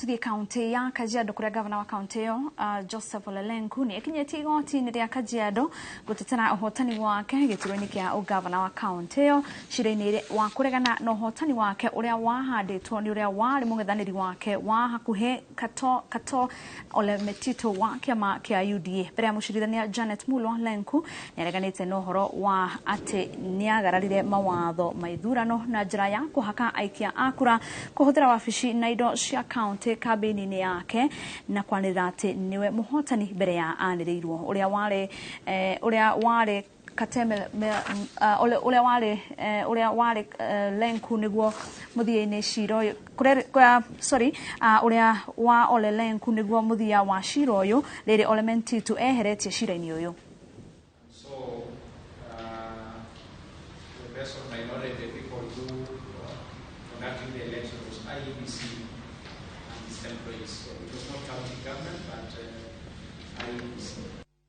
Tuthiĩ kaunti ya Kajiado kũrĩa gavana wa kaunti ĩyo Joseph Ole Lenku nĩ ekinyĩtie igoti-inĩ rĩa Kajiado gũtetera ũhotani wake gĩturwa-inĩ kĩa ũgavana wa kaunti ĩyo cira-inĩ wa kũregana na ũhotani wake ũrĩa wahandĩtwo nĩ ũrĩa warĩ mũng'ethanĩri wake wa hakuhĩ Kato Ole Metito wa kĩama kĩa UDA. Mbere ya mũcirithania Janet Mulwa, Lenku nĩareganĩte na ũhoro wa atĩ nĩagararire mawatho ma ithurano na njĩra ya kũhaka aikia a kura kũhũthĩra wabici na indo cia kaunti kambĩini-inĩ yake na kwanĩrĩra atĩ nĩwe mũhotani mbere ya anĩrĩirwo. Ũrĩa warĩ ũrĩa warĩ Kateme ũrĩa warĩ ũrĩa warĩ Lenku nĩguo mũthia-inĩ cira ũyũ kũrĩa, sorry, ũrĩa wa Ole Lenku nĩguo mũthia wa cira ũyũ rĩrĩ Ole Mentitu eheretie cira-inĩ ũyũ. So, to the best of my knowledge, the people who were conducting the election was IEBC and its employees. So it was not county government, but IEBC.